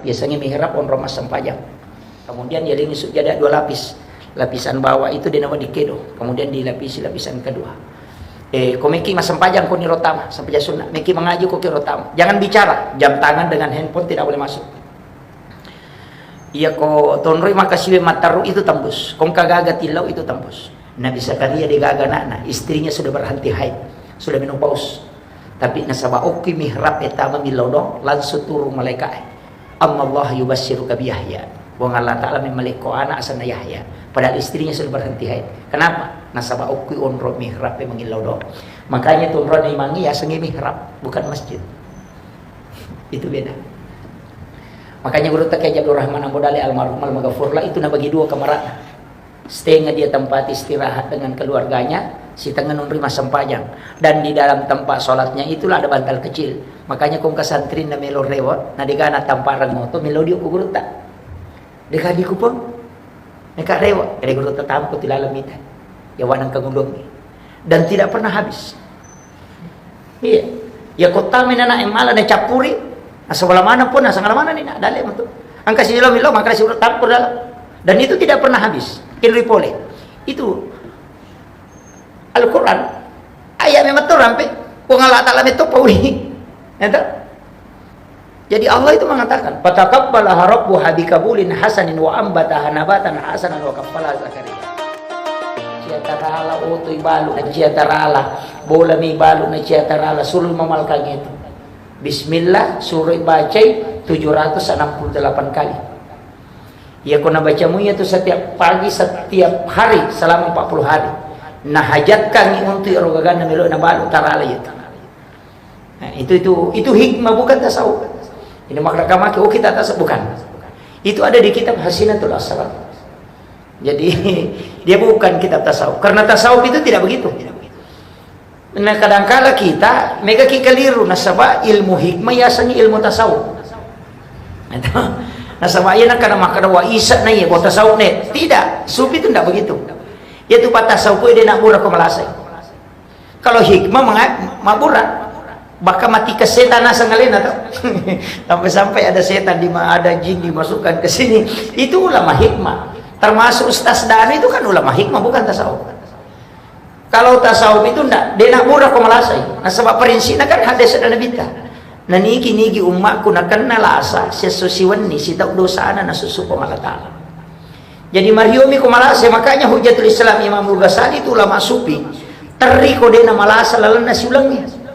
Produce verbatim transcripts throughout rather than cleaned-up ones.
Biasanya mihrab onrong massempajang. Kemudian dialingi sujada dua lapis. Lapisan bawah itu denawa dikedo. Kemudian dilapisi lapisan kedua. Eh, ko meki massempajang ko niro tama, sempajang sunnah. Meki mengaji ko kiro tama. Jangan bicara. Jam tangan dengan handphone tidak boleh masuk. Iya ko tonroi makasiwe matteru itu tembus. Kong kagaga tillau itu tembus. Nabi Zakaria degaga anakna, istrinya sudah berhenti haid, sudah menopause. Tapi nasaba okki mihrab e tama millau do, langsung turun malaika e. Annallaha yubasysyruka bi Yahya. Puang Allah Ta'ala memmalekko anak asenna Yahya. Padahal istrinya sudah berhenti haid. Kenapa? Nasaba okki onro mihrab e mangillau do. Makanya tonrona imangi yasengi mihrab, bukan masjid. Itu beda. Makanya guru tak Haji Abdul Rahman Ambo Dale almarhum almaghfurlah itu nabagi dua kamarana. Setengah dia tempat istirahat dengan keluarganya, setengah nunri massempajang. Dan di dalam tempat sholatnya itulah ada bantal kecil. Makanya kong kasantri na melo rewa, na degana tamparang moto melo dio ku gurutta. Deka di kupon. Neka rewa, ada gurutta tampo tilalam mita. Ya wanang kangulungi. Dan tidak pernah habis. Iya. Ya kota minana emala na cappuri. Asal mana pun, asal mana ni nak dalek metu. Angka si lo milo, maka si urut tampur dalam. Dan itu tidak pernah habis. Inri pole. Itu Al-Quran. Ayat memang tu rampe. Puang Allah Ta'ala metu pawi. Ente? Jadi Allah itu mengatakan, "Fataqabbalaha rabbuha biqabulin hasanin wa ambataha nabatan hasanan wa kaffalaha Zakaria." Cia tarala otoi balu na cia tarala, bola mi balu na cia tarala, suruh mamalkang itu. Bismillah, suruh bacai tujuh ratus enam puluh delapan kali. Iya ko nabacamu iya tu setiap pagi, setiap hari selama empat puluh hari. Nah, hajatkan untuk ero gaganna melo na balu tarala itu. Nah, itu, itu, itu hikmah, bukan tasawuf. Ini makna kamaki, oh, kita tasawuf, bukan. Itu ada di kitab Hasinatul Asrar. Jadi, dia bukan kitab tasawuf. Karena tasawuf itu tidak begitu. Nah, kadangkala kita mega ki keliru, nasaba ilmu hikmah yasengi ilmu tasawuf. Nasaba iya nakana makkada wa isa na iya, tasawuf ne. Tidak, sufi itu tidak begitu. Yaitu patasawuf dia nak murah ko malasai. Kalau hikmah menga-, mabura. Bahkan mati ke setan asal ngalena tuh. Sampai-sampai ada setan, di-, ada jin dimasukkan ke sini. Itu ulama hikmah. Termasuk Ustaz Danu itu kan ulama hikmah, bukan tasawuf. Kalau tasawuf itu ndak, dia nak murah ko malasai. Nasaba prinsipnya kan hadis ada Nabi ta. Nanigi-nigi ummakku nakenna lasa, sesso siwenni, sitau dosana nasusu ko Allah Ta'ala. Jadi mariomi ko malasai, makanya Hujjatul Islam Imam Ghazali itu ulama sufi. Terri ko dena malasa lalenna siulengngi.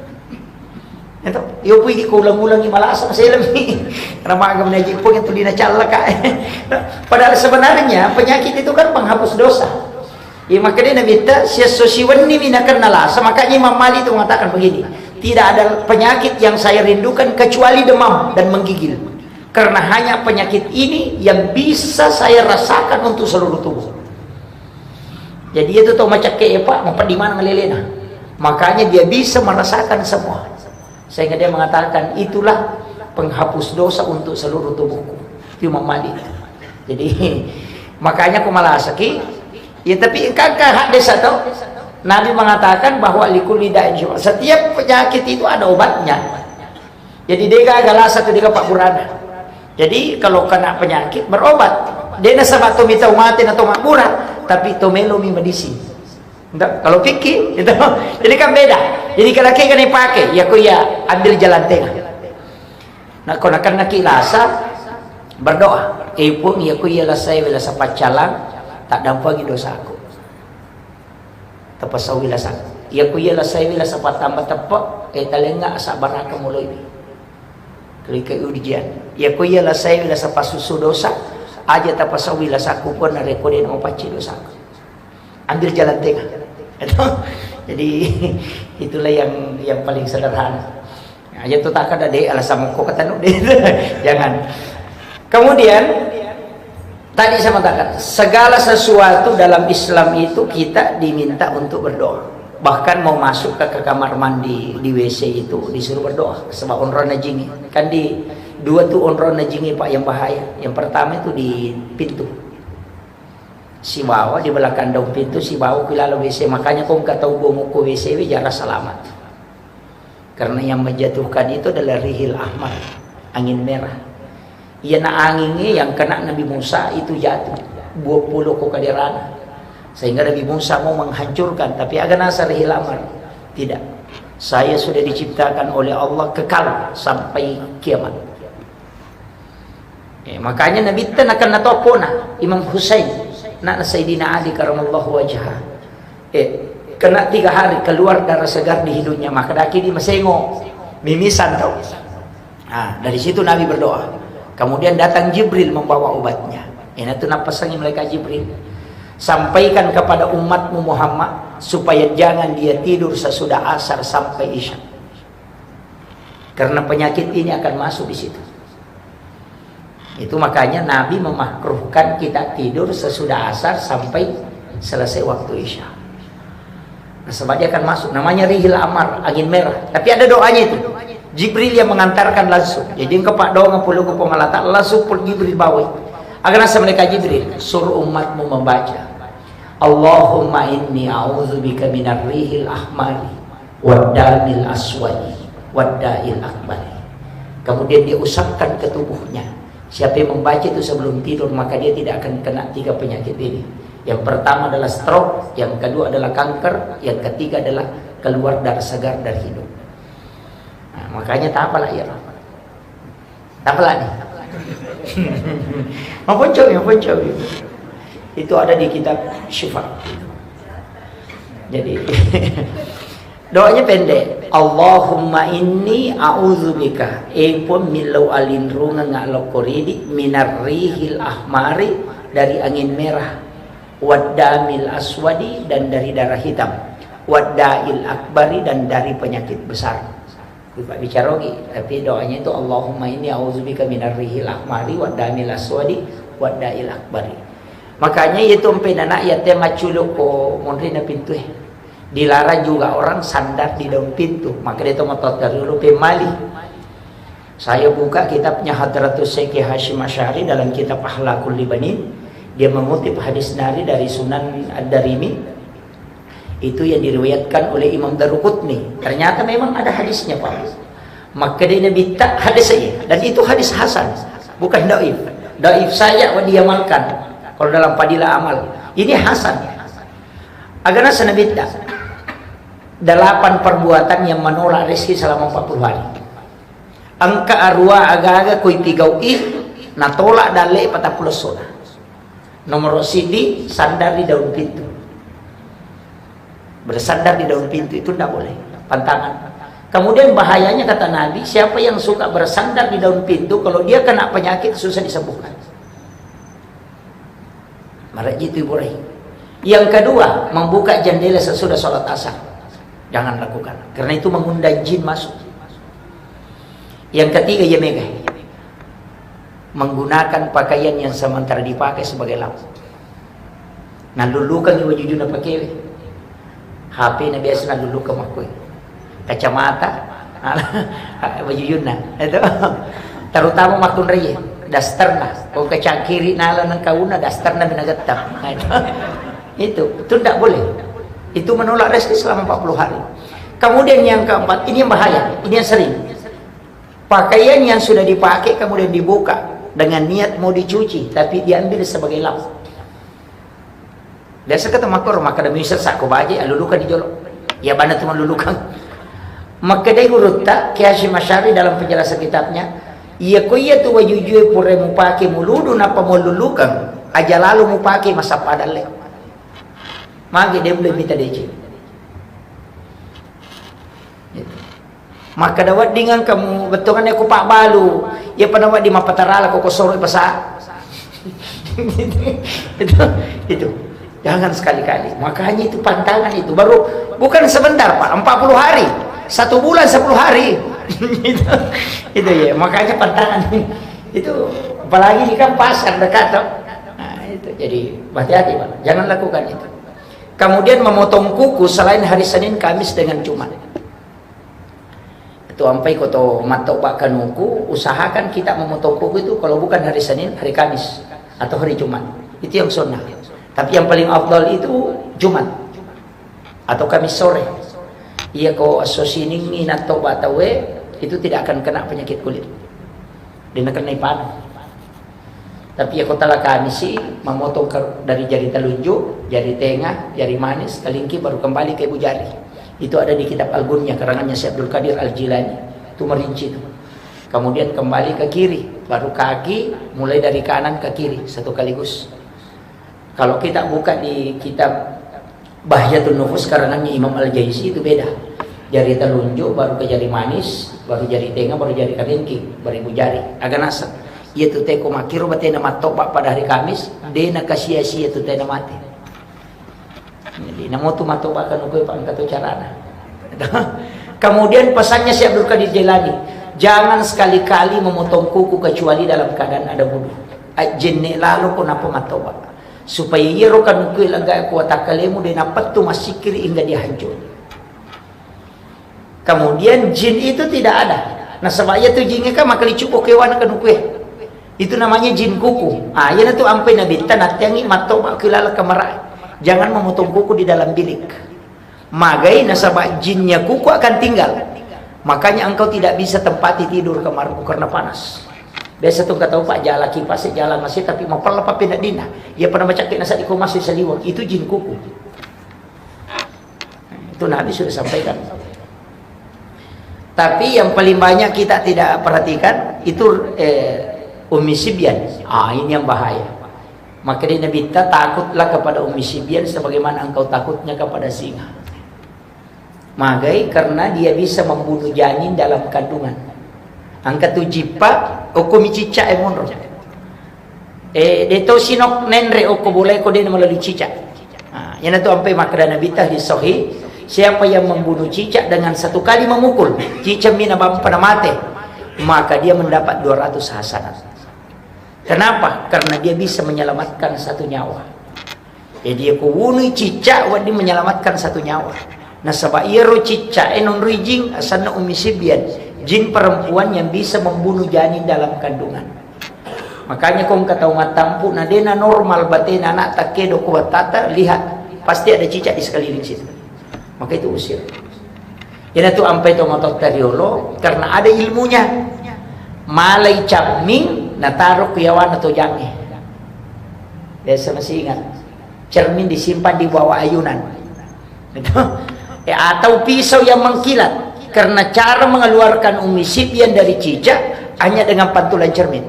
Itu, yo pui ko ulang-ulangi malasa selami. Karena maga menaji pun itu dina callaka. Padahal sebenarnya penyakit itu kan penghapus dosa. Ya, makanya Nabi ta, "Siesso siwenni mi nakenna lasa." Makanya Imam Malik itu mengatakan begini, "Tidak ada penyakit yang saya rindukan kecuali demam dan menggigil." Karena hanya penyakit ini yang bisa saya rasakan untuk seluruh tubuh. Jadi itu tau macakke, Pak, mau di mana ngelelena. Makanya dia bisa merasakan semua. Sehingga dia mengatakan, "Itulah penghapus dosa untuk seluruh tubuhku." Itu Imam Malik. Jadi, makanya aku malasaki, ya, tapi kan, kan hak desa tau. Nabi mengatakan bahwa likulli da'in syifa. Setiap penyakit itu ada obatnya. Jadi, dega galasa tu dega pabburana. Jadi, kalau kena penyakit, berobat. Dena sabab to mitau mate na to mabbura, tapi to melo mi medisi. Ndak, kalau fikih, gitu. Jadi kan beda. Jadi kalau kayak gini pakai, ya, ko ya, ambil jalan tengah. Nah, ko nakenna ki lasa, berdoa. Eh, Puang, ya, ko iya lasai, lasa paccalang, tak dampangi dosaku. Tapasauwi lasaku. Iya ko iya lasaiwi lasa pattamba teppe, eh, talengnga asabbarakka moloiwi. Kalikai ujian. Iya ko iya lasaiwi lasa pasusu dosa, aja tapasauwi lasaku pun narekko de' na mapacci dosaku. Ambil jalan tengah. Jadi, itulah yang, yang paling sederhana. Nah, iya tu takkada de' alasan mokko katanu de'. Jangan. Kemudian, tadi saya mengatakan, segala sesuatu dalam Islam itu kita diminta untuk berdoa. Bahkan mau masuk ke, ke kamar mandi, di W C itu disuruh berdoa. Sebab onronna jingi. Kan di dua tu onronna jingi, Pak, yang bahaya. Yang pertama itu di pintu. Sibawa di belakang daun pintu, sibawa ku laleng W C. Makanya ko engka tau bomo ko W C wi, jara selamat. Karena yang menjatuhkan itu adalah rihil ahmar, angin merah. Iyana angingngé yang kena Nabi Musa itu jatuh, dua puluh ko kaderana. Sehingga Nabi Musa mau menghancurkan, tapi aga naseng rihil amar? Tidak. Saya sudah diciptakan oleh Allah kekal sampai kiamat. Eh, makanya Nabitta nakenna toppona Imam Husain, anakna Sayyidina Ali karamallahu wajhah. Eh, kena tiga hari keluar darah segar di hidungnya, maka daki di masengo, mimisan tau. Nah, dari situ Nabi berdoa. Kemudian datang Jibril membawa obatnya. Ini tuh napasangi malaikat Jibril. Sampaikan kepada umatmu Muhammad supaya jangan dia tidur sesudah asar sampai isya. Karena penyakit ini akan masuk di situ. Itu makanya Nabi memakruhkan kita tidur sesudah asar sampai selesai waktu isya. Nah, sebab dia akan masuk. Namanya rihil amar, angin merah. Tapi ada doanya itu. Jibril yang mengantarkan langsung. Jadi engka paddoangeng pole ko Puang Allah Ta'ala, langsung pole Jibril bawai. Aga naseng malaikat Jibril, suruh umatmu membaca, "Allahumma inni a'udzubika minar rihil ahmari waddamil aswadi wadda'il akbari." Kemudian dia usapkan ke tubuhnya. Siapa yang membaca itu sebelum tidur, maka dia tidak akan kena tiga penyakit ini. Yang pertama adalah stroke, yang kedua adalah kanker, yang ketiga adalah keluar darah segar dari hidung. Nah, makanya tak apalah ya. Tak apalah nih. Maponco, maponco. Itu ada di kitab Syifa. Jadi, doanya pendek. "Allahumma inni a'udzubika." Eh, Puang, millau alinrungeng lokko ridi, "minar rihil ahmari," dari angin merah, "waddamil aswadi," dan dari darah hitam, "wadda'il akbari," dan dari penyakit besar. Lupa bicara lagi, tapi doanya itu, "Allahumma inni a'udzubika minar rihil ahmari waddamil aswadi wadda'il akbari." Makanya itu empe nana ya tema culuk ko monri na pintu eh. Dilarang juga orang sandar di daun pintu. Maka dia tomat dulu pemali. Saya buka kitabnya Hadratus Syekh Hasyim Asy'ari dalam kitab Akhlaqul Libanin. Dia mengutip hadis nari dari Sunan Ad-Darimi. Itu yang diriwayatkan oleh Imam Daruqutni. Ternyata memang ada hadisnya, Pak. Makkedai Nabitta hadis saya. Dan itu hadis hasan. Bukan daif. Daif saja wa diamalkan. Kalau dalam fadilah amal. Ini hasan. Aga naseng Nabitta. Delapan perbuatan yang menolak rezeki selama empat puluh hari. Engka arua aga-aga koi pigau'i, natolak dalle patappulo sona. Nomor sidi, sandar di daun pintu. Bersandar di daun pintu itu ndak boleh, pantangan. Kemudian bahayanya kata Nabi, siapa yang suka bersandar di daun pintu, kalau dia kena penyakit susah disembuhkan. Maraji itu Ibu Rai. Yang kedua, membuka jendela sesudah sholat asar. Jangan lakukan, karena itu mengundang jin masuk. Yang ketiga, ya mega. Menggunakan pakaian yang sementara dipakai sebagai lampu. Nalulukang wajujuna pakewe. H P na biasa nalulukang makkoi. Kacamata, wajujuna. Itu. Terutama makkunraie, dasterna. Ko kacangkiri nala nengkauna, dasterna minagetta. Nah, itu. Itu, itu ndak boleh. Itu menolak rezeki selama empat puluh hari. Kemudian yang keempat, ini yang bahaya, ini yang sering. Pakaian yang sudah dipakai kemudian dibuka dengan niat mau dicuci, tapi diambil sebagai lap. Biasa kata makor, maka demi sesak ko baje, alulukan di jolo. Ya, bana tu malulukan. Makkedai gurutta, Kiai Hasyim Asy'ari dalam penjelasan kitabnya, iya ko iya tu wajujue pura mupake muludu napa mululukan, aja lalu mupake masappa dalle. Magi dia boleh minta D C. Gitu. Makkeda wedding engka mu bettuanna ko pabbalu, iya pada wedding mappatarala ko kosoro basa. Itu, itu. Jangan sekali-kali. Makanya itu pantangan itu. Baru bukan sebentar, Pak, empat puluh hari. Satu bulan sepuluh hari. Itu, itu ya, makanya pantangan. Itu apalagi ini kan pasar dekat, toh. Nah, itu. Jadi hati-hati, Pak. Jangan lakukan itu. Kemudian memotong kuku selain hari Senin, Kamis dengan Jumat. Itu ampai ko to mattoba kanuku, usahakan kita memotong kuku itu kalau bukan hari Senin, hari Kamis atau hari Jumat. Itu yang sunnah. Tapi yang paling afdal itu Jumat atau Kamis sore. Iya ko esso Siningngi nattoba tauwe, itu tidak akan kena penyakit kulit. Dia kena ipanu. Tapi ya kota la Kamisi, memotong ke, dari jari telunjuk, jari tengah, jari manis, kelingking, baru kembali ke ibu jari. Itu ada di kitab Al-Gunya, karangannya Syekh Abdul Qadir Al-Jilani. Itu merinci itu. Kemudian kembali ke kiri, baru kaki, mulai dari kanan ke kiri, satu kaligus. Kalau kita buka di kitab Bahjatun Nufus karangannya Imam Al-Jaisi itu beda. Jari telunjuk, baru ke jari manis, baru jari tengah, baru jari kelingking, baru ibu jari. Aga naseng. Iya tu teko makkiro batena mattoba pada hari Kamis, de nakasia-sia tu tena mate. Jadi namo tu mattoba kanukue pa engka tu carana. Kemudian pesannya Syekh Abdul Qadir Jailani, jangan sekali-kali memotong kuku kecuali dalam keadaan ada wudhu. Ajjenne lalo ko napa mattoba. Supaya iyaro kanukue laga kuatakkalemu de napettu massikkiri hingga dia hancur. Kemudian jin itu tidak ada. Nasaba iya tu jingnge kan makalicu ko kewana kanukue. Itu namanya jin kuku. Ah, iyana tu ampai Nabitta natteangi mattoba kilala kamara. Jangan memotong kuku di dalam bilik. Magai nasaba jinnya kuku akan tinggal. Makanya engkau tidak bisa tempati tidur kamarmu karena panas. Biasa tu engka tau, Pak, jala kipas, jala masi, tapi mapella papeneddinna. Iya pada macakke nasa di ko masuk saliweng. Itu jin kuku. Itu Nabi sudah sampaikan. Tapi yang paling banyak kita tidak perhatikan itu, eh, Ummi Sibyan. Ah, ini yang bahaya. Maka di Nabitta, takutlah kepada Ummi Sibyan sebagaimana engkau takutnya kepada singa. Magai karena dia bisa membunuh janin dalam kandungan. Engka tu jippa, okko mi cicak e monro. Eh, de to sinok nenre okko boleh ko de melalui cicak. Nah, yana tu ampai makkeda Nabitta di sahih, siapa yang membunuh cicak dengan satu kali memukul, cicak mina bampa na mate, maka dia mendapat dua ratus hasanat. Kenapa? Karena dia bisa menyelamatkan satu nyawa. Jadi, iya ko wunui cicak, wedding menyelamatkan satu nyawa. Nasaba iyaro cicak e nonroi jing, asanna Ummi Sibyan, jin perempuan yang bisa membunuh janin dalam kandungan. Makanya ko engka tau mattampu na dena normal batena anak takkedo ko wattata, lihat, pasti ada cicak di sekeliling situ. Maka itu usir. Iyana tu ampai to matotta riolo karena ada ilmunya. Malai camming nataro ku yawana to jange. Biasa masih ingat. Cermin disimpan di bawah ayunan. Itu. Eh, atau pisau yang mengkilat. Karena cara mengeluarkan Ummi Sibyan dari cicak hanya dengan pantulan cermin.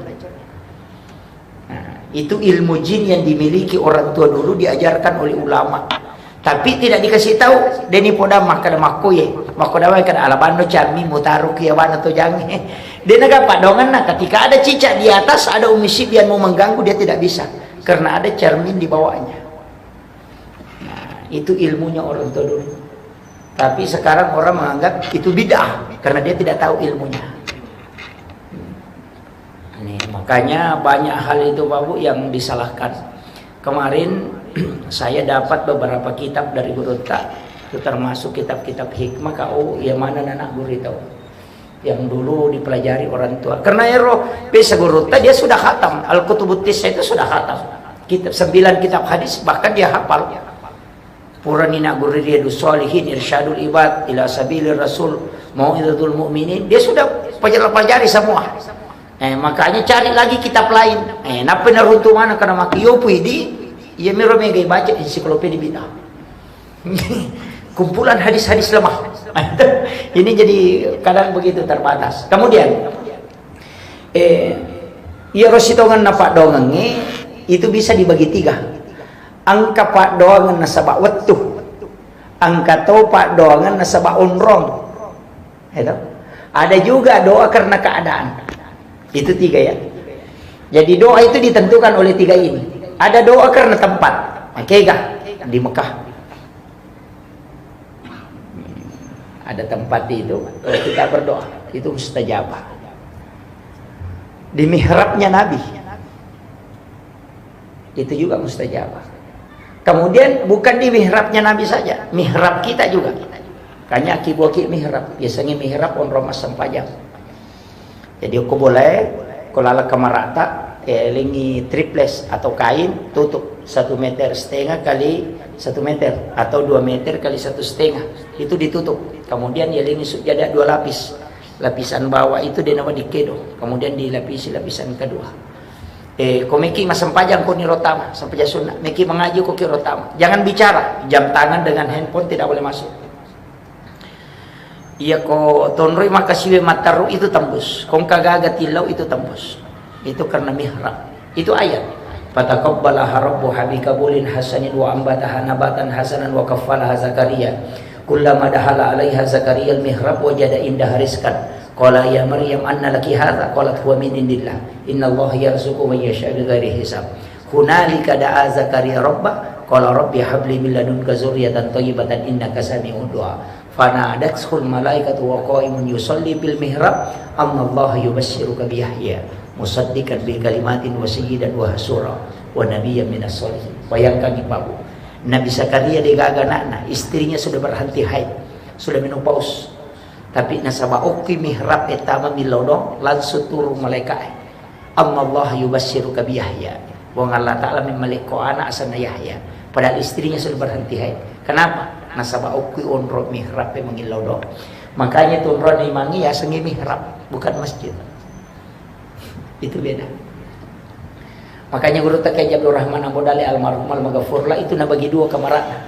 Nah, itu ilmu jin yang dimiliki orang tua dulu, diajarkan oleh ulama. Tapi tidak dikasih tahu, deni poda makkada makkoye, makkoda wae kada alabanno cammi mutaro ki yawana to jange. Dena gapa donganna, ketika ada cicak di atas, ada Ummi Sibyan mau mengganggu, dia tidak bisa. Karena ada cermin di bawahnya. Nah, itu ilmunya orang tua dulu. Tapi sekarang orang menganggap itu bid'ah karena dia tidak tahu ilmunya. Nih, makanya banyak hal itu, Bapak, yang disalahkan. Kemarin saya dapat beberapa kitab dari gurutta, itu termasuk kitab-kitab hikmah, kau yang mana anak guru itu? Yang dulu dipelajari orang tua. Karena ero, bisa gurutta dia sudah khatam. Al-Kutubut Tisa itu sudah khatam. Kitab, sembilan kitab hadis, bahkan dia hafal. Purani nagguru Riyadus Shalihin, Irsyadul Ibad ila Sabilir Rasul, Mau'izatul Mukminin, dia sudah pelajari semua. Eh, makanya cari lagi kitab lain. Eh, nappa naruntu mana karena maki yopu idi, iya miro mega baca ensiklopedia bid'ah. Kumpulan hadis-hadis lemah. Ini jadi kadang begitu terbatas. Kemudian, eh, iya ro sitongenna paddoangengnge itu bisa dibagi tiga. Engka paddoangeng nasaba wettu. Engka to paddoangeng nasaba onrong. Itu. Ada juga doa karena keadaan. Itu tiga ya. Jadi doa itu ditentukan oleh tiga ini. Ada doa karena tempat. Makega di Mekah. Ada tempat itu, kalau kita berdoa, itu mustajabah. Di mihrabnya Nabi. Itu juga mustajabah. Kemudian bukan di mihrabnya Nabi saja, mihrab kita juga. Kanya kiboki mihrab, biasanya mihrab onrong massempajang. Jadi ko bolae, ko laleng kamarata, eh, lengi triples atau kain, tutup satu meter setengah kali satu meter atau dua meter kali satu setengah. Itu ditutup. Kemudian ya lengi sujada dua lapis. Lapisan bawah itu dia nama dikedo. Kemudian dilapisi lapisan kedua. Eh, ko meki massempajang ko niro tama, sempajang sunnah. Meki mengaji ko kiro tama. Jangan bicara, jam tangan dengan handphone tidak boleh masuk. Iya ko tonroi maka siwe matteru itu tembus. Kongka gaga tillau itu tembus. Itu karena mihrab. Itu ayat. Fataqabbalaha rabbuha biqabulin hasanin wa ambataha nabatan hasanan wa kaffalaha Zakaria. Kullama dakhala alaiha Zakaria al-mihrab wajada indaha rizqan. Qala ya Maryam anna laki hadza? Qalat huwa min indillah. Innallaha yarzuqu man yasha bighairi hisab. Hunalika da'a Zakaria rabbah, qala rabbi habli min ladunka dzurriyyatan thayyibatan innaka sami'ud du'a. Fanadathul malaikatu wa qaimun yusalli fil mihrab, annallaha yubasyiruka bi Yahya musaddiqan bi kalimatin wa sayyidan wa hasura wa nabiyyan minas sholihin. Bayangkan, Ibu. Nabi Zakaria degaga anakna, istrinya sudah berhenti haid, sudah menopause. Tapi nasaba okki mihrab e tama millau doang, langsung turun malaikat e. Annallaha yubasyiruka bi Yahya. Puang Allah Ta'ala memmalekko anak asenna Yahya. Padahal istrinya sudah berhenti haid. Kenapa? Nasaba okki onro mihrab e mangillau doang. Makanya tu onronna imangnge yasengnge mihrab, bukan masjid. Itu beda. Makanya guru Kiai Abdul Rahman Ambo Dale almarhum almaghfurlah itu nabagi dua kamarana.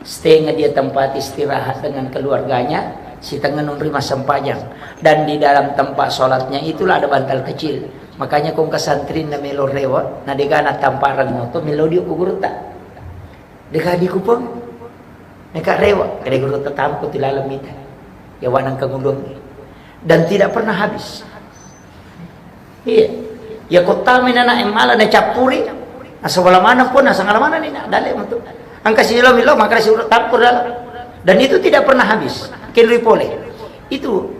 Setengah dia tempat istirahat dengan keluarganya, setengah nonroi massempajang. Dan di dalam tempat sholatnya itulah ada bantal kecil. Makanya kongka santrinna melo rewa, na degana tamparang moto, melo dio ku gurutta. Dega di kupang, neka rewa, kade gurutta tampo tilaleng mita. Ya wanang kangulung. Dan tidak pernah habis. Iya. Ya kottami nana emmala na cappuri. Asabala mana pun, asangala mana ni na, dale metu. Angka silo milo, maka si urut tampur dalam. Dan itu tidak pernah habis. Kenri pole. Itu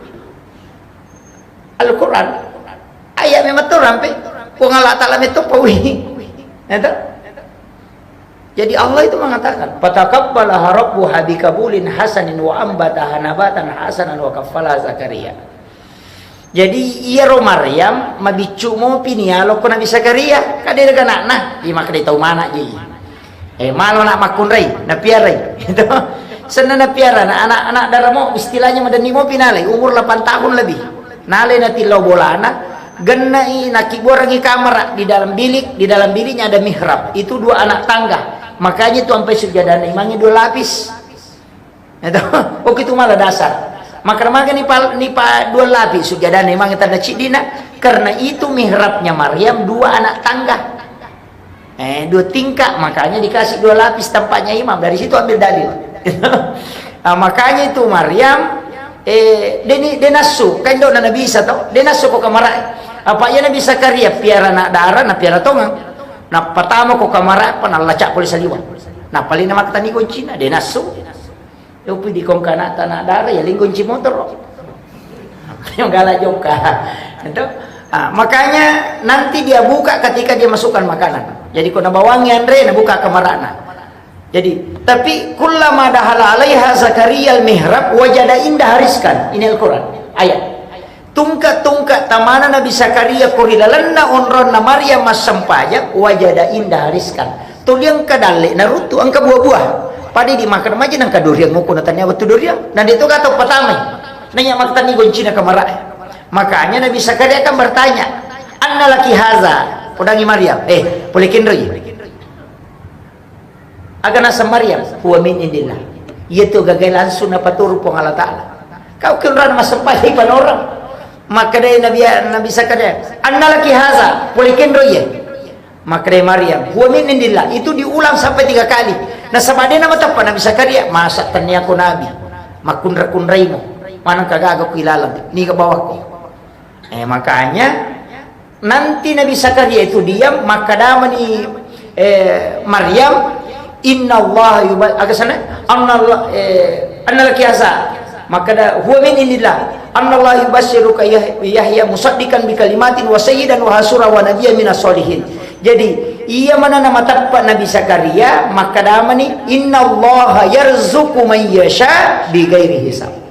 Al-Quran. Ayat memang tu rampe. Puang Allah Ta'ala metu pawi. Itu. Jadi Allah itu mengatakan, "Fataqabbalaha rabbuha biqabulin hasanin wa ambataha nabatan hasanan wa kaffalaha Zakaria." Jadi iyaro Maryam mabiccu mopi nialokko Nabi Zakaria, kade daga anakna, iya makkeda tau mana ji. Eh, malo nak makkunrai, napiarai. Itu. Senna napiara, na anak-anak daramo istilahnya madenni mopi nalai, umur delapan tahun lebih. Nalai natillau bolana, gennai nakibuarangi kamara di dalam bilik, di dalam biliknya ada mihrab. Itu dua anak tangga. Makanya itu sampai sujadana imangnge dua lapis. Itu, oh, itu malah dasar. Maka maka ni pal-, ni pa dua lapis sujadana imangnge tanna ciddina. Karena itu mihrabnya Maryam dua anak tangga. Eh, dua tingkat, makanya dikasih dua lapis tempatnya imam. Dari situ ambil dalil. Nah, makanya itu Maryam, eh, deni, denasu, kan do Nabi Isa tau, denasu ko kamara. Apa iya Nabi Zakaria piara anak dara, na piara tongang. Na patama ko kamara, apa na laca pole saliwang. Na paling na makkeda ni goncina, denasu. Yopi di kongkana tanah darah, ya linggo kunci motor. Yang galak jokka. Itu. Ah, makanya nanti dia buka ketika dia masukkan makanan. Jadi, ko nabawangi anre, nabuka kamarana. Jadi, tapi kullama dakhala alaiha Zakaria al-mihrab wajada indaha rizqan. Ini Al-Quran. Ayat. Tungke-tungke tamana Nabi Zakaria ko ri lalenna onronna Maryam massempajang, wajada indaha rizqan. Tuli engka dalle naruttu, engka buah-buah. Pada di makan maja nangka durian, muku na tania wettu durian. Na de to gato patamai. Nanya maktani goncina kamara. Makanya Nabi Zakaria kan bertanya, "Anna laki haza?" Podangi Maryam, "Eh, pole kenroi?" Aga naseng Maryam, "Huwa min indillah." Iya tu gagai langsung napaturu Puang Allah Ta'ala. Kau kenrana massempajang panorang. Makkedai Nabi, Nabi Zakaria, "Anna laki haza?" Pole kenroi ya. Makkedai Maryam, "Huwa min indillah." Itu diulang sampai tiga kali. Nasaba de namateppa Nabi Zakaria, "Masa tennia ko nabi? Makkunra-kunraimo. Maneng kagaga ku ilalang. Niga bawakko." Eh, makanya nanti Nabi Zakaria itu diam, makkedamani, eh, Maryam, "Innallaha yuba-," aga sana? "Annallah-, eh, anna laki haza." Makkeda, "Huwa min indillah. Annallaha yubasyiruka Yah-, Yahya musaddiqan bi kalimatin wa sayyidan wa hasura wa nabiyyan minas sholihin." Jadi, iya mana namateppa Nabi Zakaria, makkedamani, "Innallaha yarzuqu man yasha bi ghairi hisab."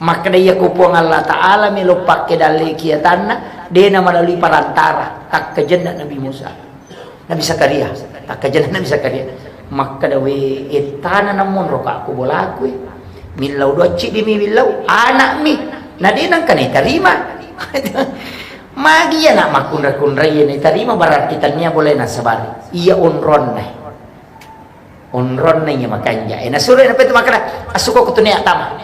Makkeda, "Iya ko Puang Allah Ta'ala melo pakke dalle kiatanna, de na melalui perantara, takkajenna Nabi Musa." Nabi Zakaria, takkajenna Nabi Zakaria. Makkeda, "We, ettana namonro ka ko bolaku, eh. Millau doacci di mi millau, anak mi. Na de nangka na tarima." Magi iya na makkunrai-kunrai iya na itarima, berarti tania boleh nasabari. Iya onronna. Onronna iya makanja. Eh, nasuro na petu makkeda, "Assuko kutunia tama."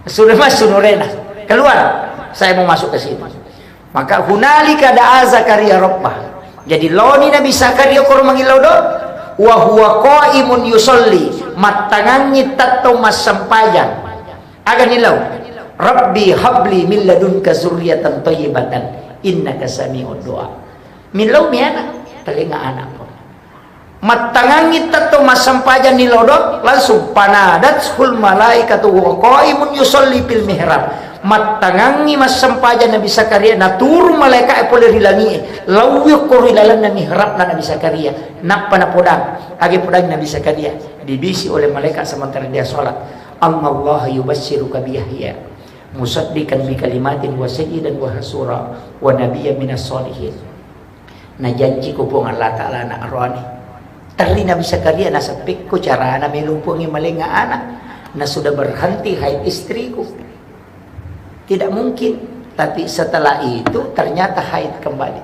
Nasuro massu nurena. "Keluar. Saya mau masuk ke situ." Maka hunalika da'a Zakaria rabbah. Jadi laoni Nabi Zakaria koro mangillau do, wa huwa qaimun yusalli, mattangangngi tettong massempajang. Aga nilau? "Rabbi habli min ladunka zurriyatan thayyibatan innaka sami'ud du'a." Millau mi ana, talenga ana pun. Mattangangngi tettong massempajang nilau do, langsung fanadathul malaikatu wa qaimun yusalli fil mihrab. Mattangangngi massempajang Nabi Zakaria, naturu malaika'e pole ri langi'e, laui ko ri lalenna mihrabna Nabi Zakaria, nappa napodang. Age podang Nabi Zakaria, dibisi oleh malaikat sementara dia sholat, "Annallaha yubasysyruka bi Yahya musaddiqan bi kalimatin wa sayyidan wa hasura wa nabiyyan minas shalihin." Najanjiko Puang Allah Ta'ala anak roani. Terri Nabi Zakaria, naseppekko carana melo Puangnge malenga anak. Na sudah berhenti haid istriku. Tidak mungkin. Tapi setelah itu ternyata haid kembali.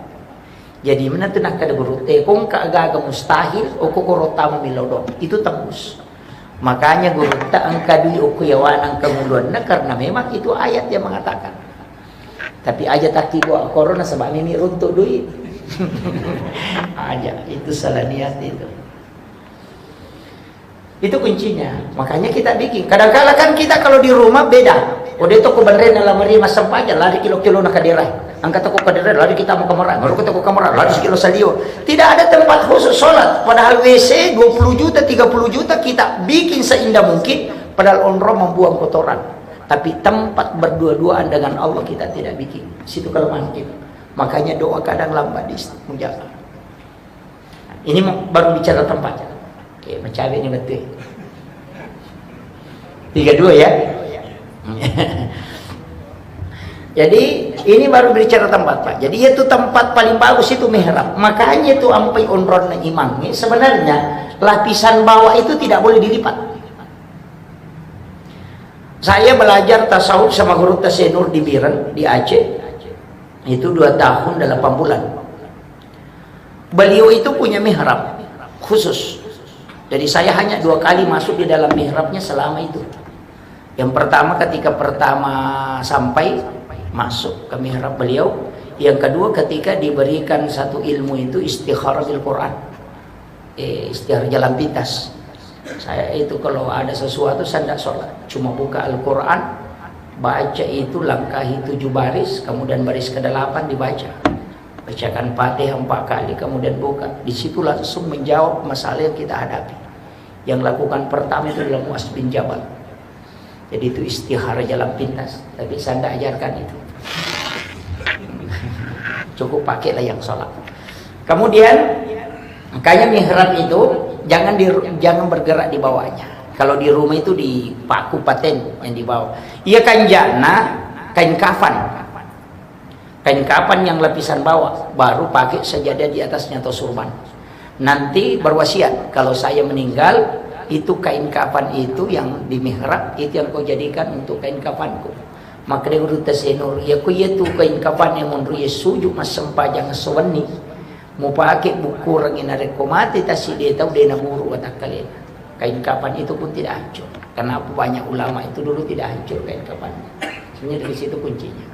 Jadi menentu nakkeda gurutta, "Kongka gaga mustahil, oko koro tama milodong." Itu tembus. Makanya gurutta engka dui okko yawana engka muluanna, karena memang itu ayat yang mengatakan. Tapi aja takkibo korona sebab mimi runtuk dui. Aja, itu salah niat itu. Itu kuncinya. Makanya kita bikin. Kadangkala kan kita kalau di rumah beda. Ode toko benrena lamari massempajang, lari kilo-kilo na kaderai. Angkat toko kaderai, lari kita mau kamar, baru ke toko kamar, lari sekilo salio. Tidak ada tempat khusus sholat. Padahal W C dua puluh juta, tiga puluh juta kita bikin seindah mungkin. Padahal onrong membuang kotoran. Tapi tempat berdua-duaan dengan Allah kita tidak bikin. Situ kelemahan kita. Makanya doa kadang lambat diijabah. Ini mau, baru bicara tempat. Oke, mencawe ini betul. Tiga dua ya. Jadi ini baru bicara tempat, Pak. Jadi itu tempat paling bagus itu mihrab. Makanya itu ampai onronna imang. Sebenarnya lapisan bawah itu tidak boleh dilipat. Saya belajar tasawuf sama guru Tasenur di Biren, di Aceh. Itu dua tahun delapan bulan. Beliau itu punya mihrab khusus. Jadi saya hanya dua kali masuk di dalam mihrabnya selama itu. Yang pertama ketika pertama sampai masuk ke mihrab beliau. Yang kedua ketika diberikan satu ilmu itu istikharah bil Quran. Eh, istikharah jalan pintas. Saya itu kalau ada sesuatu saya tidak sholat. Cuma buka Al-Quran, baca itu langkahi tujuh baris, kemudian baris kedelapan dibaca. Bacakan Fatihah empat kali, kemudian buka. Di situ langsung menjawab masalah yang kita hadapi. Yang lakukan pertama itu adalah Muaz bin Jabal. Jadi itu istikharah jalan pintas. Tapi saya tidak ajarkan itu. Cukup pakailah yang sholat. Kemudian, makanya mihrab itu jangan di, jangan bergerak di bawahnya. Kalau di rumah itu dipaku paten yang di bawah. Iya kanjana kain kafan. Kain kafan yang lapisan bawah, baru pakai sajadah di atasnya atau surban. Nanti berwasiat, "Kalau saya meninggal, itu kain kafan itu yang di mihrab, itu yang kau jadikan untuk kain kafanku." Maka dia guru Tasenur, "Ya ku iya tu kain kafan yang menurut ya suju massempajang sewenni. Mau pakai buku orang ini narekko mati tasi dia tahu dia naburu watakkalena." Kain kafan itu pun tidak hancur. Kenapa banyak ulama itu dulu tidak hancur kain kafannya? Sebenarnya dari situ kuncinya.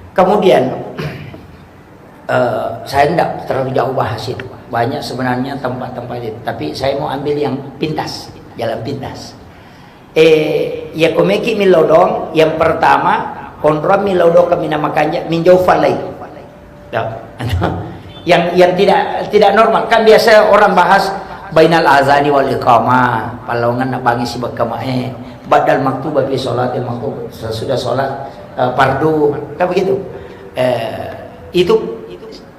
Kemudian, eh, saya tidak terlalu jauh bahas itu. Banyak sebenarnya tempat-tempat itu. Tapi saya mau ambil yang pintas, jalan pintas. Eh, ya komeki milodong, yang pertama, konron milodong kami nama kanja, minjau falai. Ya. Yang, yang tidak, tidak normal. Kan biasa orang bahas bainal azani wal iqamah, palawangan nak bangi si berkama, eh, badal maktuba fi sholatil maktub, sesudah sholat, eh, fardu, kan begitu. Eh, itu,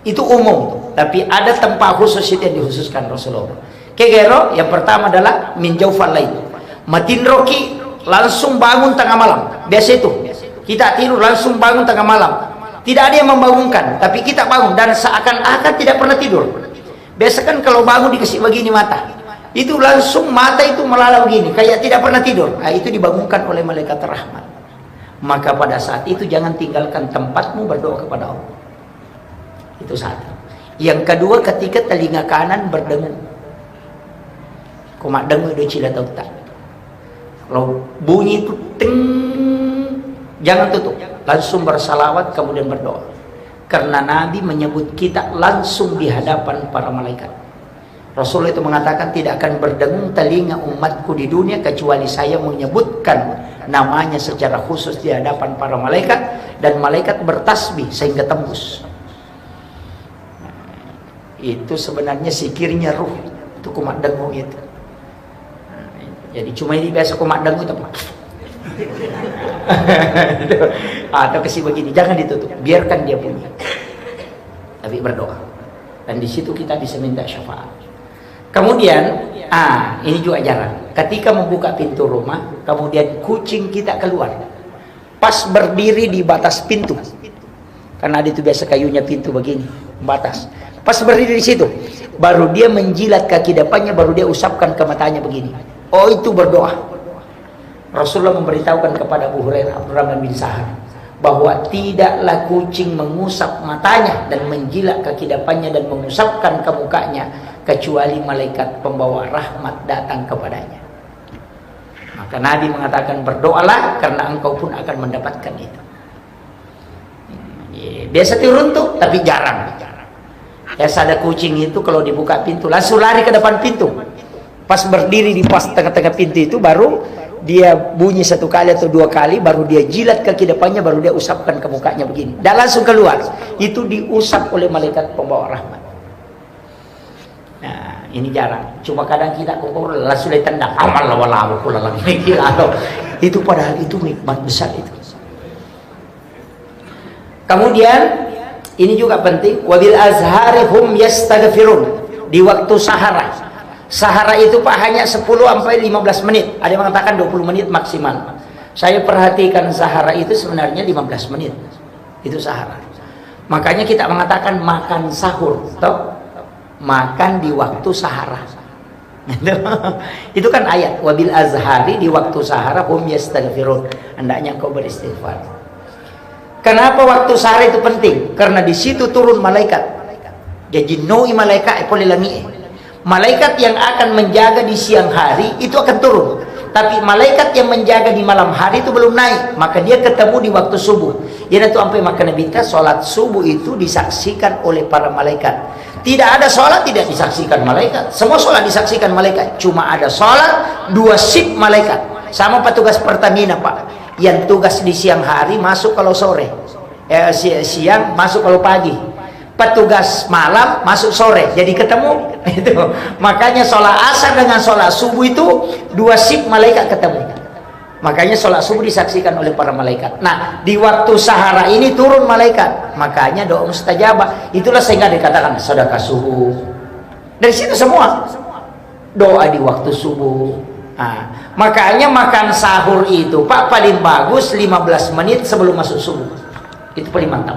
itu umum, tapi ada tempat khusus itu yang dikhususkan Rasulullah. Kegero, yang pertama adalah min jaufal lail. Matinroki, langsung bangun tengah malam. Biasa itu. Kita tidur langsung bangun tengah malam. Tidak ada yang membangunkan, tapi kita bangun dan seakan-akan tidak pernah tidur. Biasa kan kalau bangun dikasih begini mata. Itu langsung mata itu melala begini, kayak tidak pernah tidur. Ah, itu dibangunkan oleh malaikat rahmat. Maka pada saat itu jangan tinggalkan tempatmu berdoa kepada Allah. Itu satu. Yang kedua, ketika telinga kanan berdengung. Ko maddengung do cila tauta. Kalau bunyi itu ting, jangan tutup. Langsung bersalawat, kemudian berdoa. Karena Nabi menyebut kita langsung di hadapan para malaikat. Rasulullah itu mengatakan, "Tidak akan berdengung telinga umatku di dunia kecuali saya menyebutkan namanya secara khusus di hadapan para malaikat, dan malaikat bertasbih sehingga tembus." Itu sebenarnya zikirnya ruh. Itu kumat dengung itu. Jadi cuma ini biasa kumat dengung itu. Atau kasih begini, jangan ditutup, biarkan dia bunyi. Tapi berdoa. Dan di situ kita bisa minta syafaat. Kemudian, ah, ini juga jarang. Ketika membuka pintu rumah, kemudian kucing kita keluar. Pas berdiri di batas pintu. Karena ada itu biasa kayunya pintu begini, batas. Pas berdiri di situ, baru dia menjilat kaki depannya, baru dia usapkan ke matanya begini. Oh, itu berdoa. Rasulullah memberitahukan kepada Abu Hurairah, Abdurrahman bin Sahar, bahwa tidaklah kucing mengusap matanya dan menjilat kaki depannya dan mengusapkan ke mukanya, kecuali malaikat pembawa rahmat datang kepadanya. Maka Nabi mengatakan, "Berdoalah, karena engkau pun akan mendapatkan itu." Iya, biasa turun tuh, tapi jarang. Biasa ada kucing itu kalau dibuka pintu, langsung lari ke depan pintu. Pas berdiri di pas tengah-tengah pintu itu, baru dia bunyi satu kali atau dua kali, baru dia jilat kaki depannya, baru dia usapkan ke mukanya begini. Dan langsung keluar. Itu diusap oleh malaikat pembawa rahmat. Nah, ini jarang. Cuma kadang kita kok langsung ditendang, "Amal walamu kulalang." Itu padahal itu nikmat besar itu. Kemudian, ini juga penting, "Wabil azhari hum yastaghfirun." Di waktu sahara. Sahara itu, Pak, hanya sepuluh sampai lima belas menit. Ada yang mengatakan dua puluh menit maksimal. Saya perhatikan sahara itu sebenarnya lima belas menit. Itu sahara. Makanya kita mengatakan makan sahur, toh? Makan di waktu sahara. Itu kan ayat, "Wabil azhari", di waktu sahara, "hum yastaghfirun", hendaknya engkau beristighfar. Kenapa waktu sahara itu penting? Karena di situ turun malaikat. Dia jinnoi malaikat, eh, pole langi, eh. Malaikat yang akan menjaga di siang hari itu akan turun. Tapi malaikat yang menjaga di malam hari itu belum naik, maka dia ketemu di waktu subuh. Jadi itu sampai maka Nabi kita, sholat subuh itu disaksikan oleh para malaikat. Tidak ada sholat tidak disaksikan malaikat. Semua sholat disaksikan malaikat. Cuma ada sholat dua shift malaikat. Sama petugas Pertamina, Pak. Yang tugas di siang hari masuk kalau sore. Eh, si-, siang masuk kalau pagi. Petugas malam masuk sore. Jadi ketemu. Itu. Makanya sholat asar dengan sholat subuh itu dua shift malaikat ketemu. Makanya sholat subuh disaksikan oleh para malaikat. Nah, di waktu sahara ini turun malaikat. Makanya doa mustajabah. Itulah sehingga dikatakan sedekah subuh. Dari situ semua. Doa di waktu subuh. Nah, makanya makan sahur itu, Pak, paling bagus lima belas menit sebelum masuk subuh. Itu paling mantap.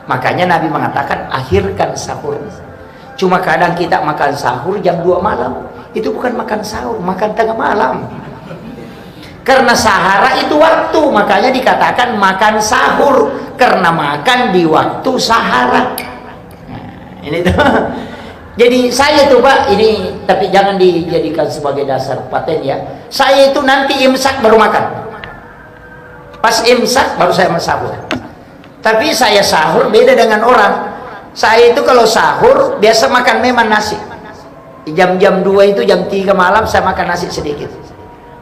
Makanya Nabi mengatakan, "Akhirkan sahur." Cuma kadang kita makan sahur jam dua malam. Itu bukan makan sahur, makan tengah malam. Karena sahara itu waktu, makanya dikatakan makan sahur, karena makan di waktu sahara. Nah, ini tuh. Jadi saya tuh, Pak, ini, tapi jangan dijadikan sebagai dasar paten, ya. Saya itu nanti imsak baru makan. Pas imsak baru saya sahur. Tapi saya sahur beda dengan orang. Saya itu kalau sahur biasa makan memang nasi. Jam-jam dua itu, jam tiga malam saya makan nasi sedikit.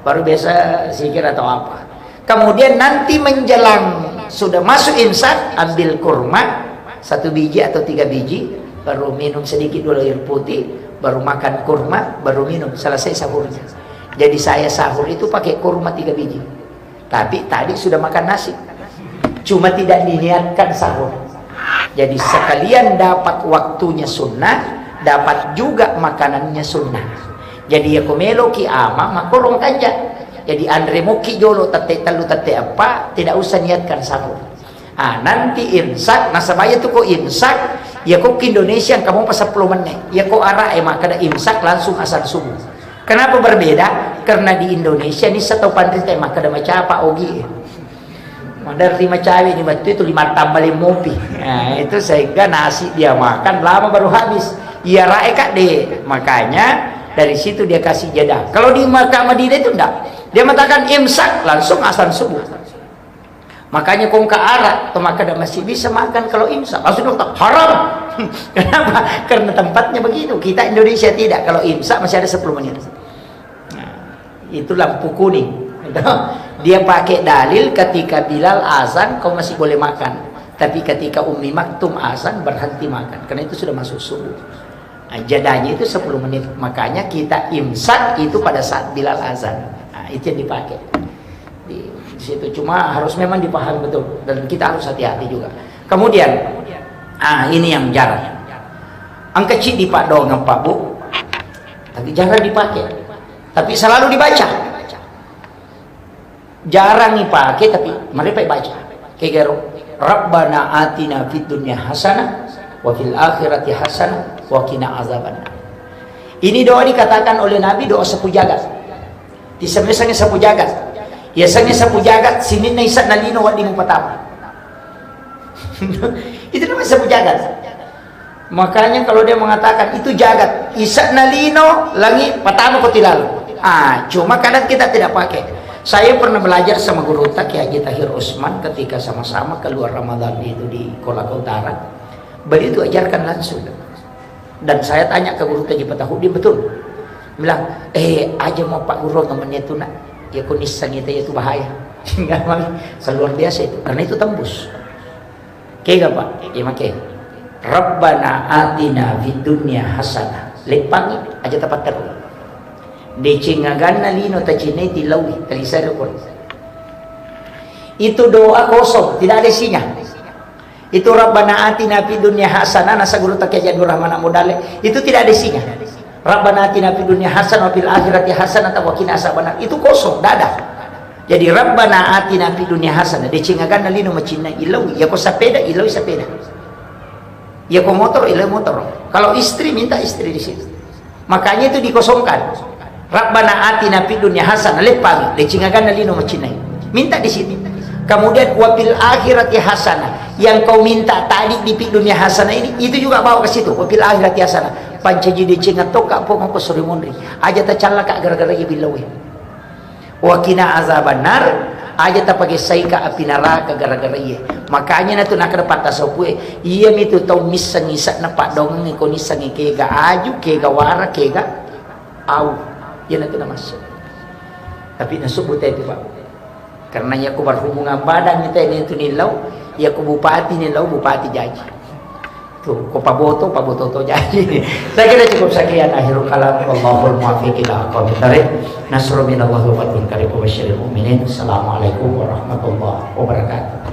Baru biasa zikir atau apa. Kemudian nanti menjelang sudah masuk imsak, ambil kurma satu biji atau tiga biji, baru minum sedikit dulu air putih, baru makan kurma, baru minum. Selesai sahurnya. Jadi saya sahur itu pakai kurma tiga biji. Tapi tadi sudah makan nasi. Cuma tidak diniatkan sahur. Jadi sekalian dapat waktunya sunnah, dapat juga makanannya sunnah. Jadi ya ko meloki ama, makorong kanja. Jadi anre moki jolo tette tellu tette eppa, tidak usah niatkan sahur. Ah, nanti imsak, nasaba iya tu ko imsak, ya ko ki Indonesia engka mopa seppulo menne. Ya ko Arab e makkeda imsak langsung azan subuh. Kenapa berbeda? Karena di Indonesia ni satu panrita e makkeda macapa ogi e. Maderri macawe ni wettu itu lima tambah lima mopi. Nah, itu sehingga nasi dia makan lama baru habis. Iya rae kak deh. Makanya dari situ dia kasih jeda. Kalau di Makkah Madinah itu enggak. Dia mengatakan imsak, langsung azan subuh. Makanya kong ke Arab, atau maka masih bisa makan kalau imsak. Langsung dokter, haram. Kenapa? Karena tempatnya begitu. Kita Indonesia tidak. Kalau imsak masih ada sepuluh menit. Nah, itu lampu kuning. Dia pakai dalil ketika Bilal azan, kau masih boleh makan. Tapi ketika Ummi Maktum azan, berhenti makan. Karena itu sudah masuk subuh. Nah, jadanya itu sepuluh menit. Makanya kita imsak itu pada saat Bilal azan. Nah, itu yang dipakai. Di, di situ cuma harus memang dipahami betul. Dan kita harus hati-hati juga. Kemudian, ah, ini yang jarang. Engka cik di Pak Dong, Pak Bu. Tapi jarang dipakai. Tapi selalu dibaca. Jarang dipakai, tapi mereka baca. Kegero, Rabbana atina fid dunya hasanah wa fil akhirati hasanah wa qina azabannar. Ini doa dikatakan oleh Nabi doa sapu jagat. Disemeseng sapu jagat. Ya senge sapu jagat, sininna isa nalino wadi mupatama. Itu namanya sapu jagat. Makanya kalau dia mengatakan itu jagat, isa nalino langi patama ko tilalo. Ah, cuma kadang kita tidak pakai. Saya pernah belajar sama guru tak Kiai Haji Tahir Usman ketika sama-sama keluar Ramadan itu di Kolaka Utara. Beliau itu ajarkan langsung. Dan saya tanya ke guru Haji Fatahudin betul. Bilang, eh, aja mau Pak Guru ngemennya itu nak. Ya kondisi itu bahaya. Luar biasa itu. Karena itu tembus. Kega, Pak? Iya, make. Rabbana atina fid dunya hasanah. Leppangi aja tapatteru. Deceng aganna lino tacinai tilaui, talisai rukun. Itu doa kosong, tidak ada isinya. Itu Rabbana atina fid dunya hasanah, nasa guru tak Haji Abdul Rahman Amudale. Itu tidak ada isinya. Rabbana atina fid dunya hasanah wa fil akhirati hasanah wa qina azabannar. Itu kosong, tidak ada. Jadi, Rabbana atina fid dunya hasanah, deceng aganna lino macinnai, ilau, ya ko sepeda, ilau sepeda. Ya ko motor, ilau motor. Kalau istri, minta istri di situ. Makanya itu dikosongkan. Rabbana atina fid dunya hasanah, leppangi, deceng aganna lino macinnai. Minta di situ. Kemudian, wa fil akhirati hasanah. Yang kau minta tadi di fid dunya hasanah ini, itu juga bawa ke situ. Wa fil akhirati hasanah. Pancaji deceng tokka pong ko suri munri. Aja tacallaka gara-gara iya billawe. Wa qina azabannar, aja tapagessaika api naraka gara-gara iye. Makanya natu nakkeda patta sopue, iyamitu tau misseng ise'na paddoangengnge ko nissengngi kega aju, kega wara, kega au. Iyanatu namasse. Tapi nasubbu te tu, Pak. Karena iya ko berhubungan badan kita ini tu nillau, iya ko bupati nillau, bupati jaji. Tuh, ko paboto, paboto to jaji. Saya kira cukup sekian akhirul kalam. Wallahul muwaffiq ila aqwamit thariq. Nasrun minallahi wa fathun qarib wa basyiril mu'minin. Assalamualaikum warahmatullahi wabarakatuh.